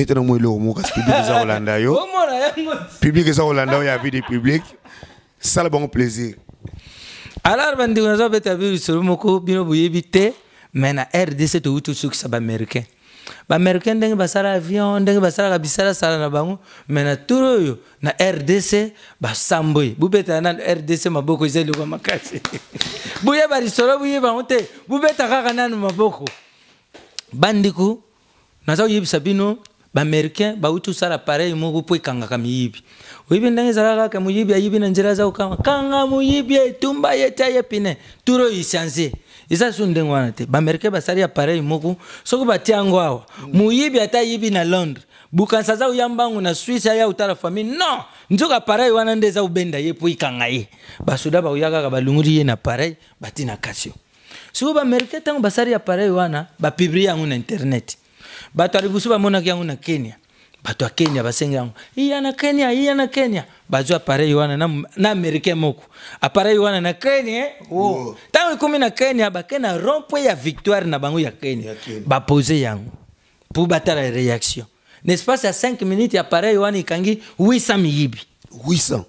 Ete na mwa eloko moko, kasi public eza kolanda yo. Omona yango. Public eza kolanda yo ya vie de public. Sala bango plaisir. Alors bandeko, naza beta bino lisolo moko, bino boyebi te, mais na RDC touti osukisa baaméricain. Baaméricain, ndenge basala avion, ndenge basalaka bisalasala na bango, mais na tour oyo na RDC basamboye. Bobetana nano RDC maboko, eza eloko ya makasi. Boyeba lisolo, boyeba yango te, bobeta kaka nano maboko. Bandeko, naza koyebisa bino, baaméricain bauti kosala appareil moko mpo ekangaka miyibi. Oyebi ndenge ezalaka kaka, moyibi ayibi na nzela, aza kokanga kanga moyibi, etumba ye, tia ye pine. Tour oyo echanger, eza su ndenge wana te. Baaméricain basali appareil moko, soki batia yango awa, moyibi ata ayibi na Londres, bukanisa aza koya mbangu na Suisse, aya kotala famille, non, nzoka appareil wana nde eza kobenda ye mpo ekanga ye. Basoda bakoya kaka, balungoli ye na appareil, batina kasio. Sikoyo baaméricain, ntango basali appareil wana, bapublier yango na internet. Bato ya liboso bamonaki yango na Kenya. Bato ya Kenya basengi yango, iya na Kenya, iya na Kenya. Bazwi appareil wana na américain moko, appareil wana na Kenya. Oh. Ntango ekomi na Kenya, bake na rond-point ya Victoire na bango ya Kenya. Ya Kenya. Bapose yango mpo batala réaction. Na espace ya 5 minutes, appareil wana ekangi 800 miyibi. 800?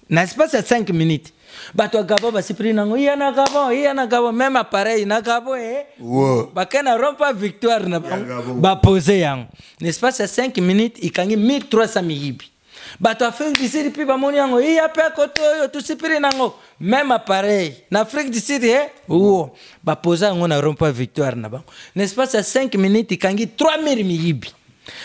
Na espace ya 5 minutes. Bato ya Gabon basipili nango, iya na Gabon, iya na Gabon, même appareil na Gabon, eh. Bake na rond-point Victoire na bango. Gabon. Bapose yango, na espace ya 5 minutes ekangi 1300 miyibi. Bato Afrique du Sud mpe bamoni yango, iya mpe kote oyo, tosipili nango, même appareil na Afrique du Sud, eh? Wo baposa yango na rond-point Victoire na bango, na espace ya 5 minutes ekangi 3000 miyibi.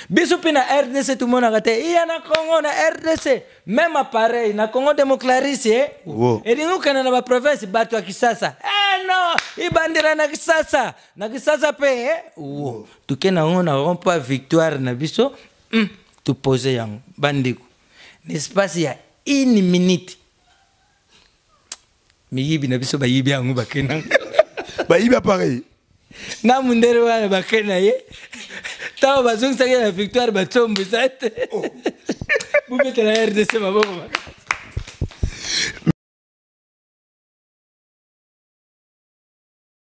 Biso mpe na RDC tomonaka te, iya na Congo, na RDC, même appareil na Congo démocratique, eh? Wo. Elingi kokende na baprovince, bato ya Kisasa, eh, non, ibandela na Kisasa, na Kisasa mpe, eh? Wo toke na yango na rond-point Victoire na biso, topose yango. Bandeko, na espace ya une minute, miyibi na biso bayibi yango, bakenda. Bayibi appareil. Na mundele wana bake na ye. Ntango bazongisaki na Victoire, batombwisa te. Bobetela RDC maboko.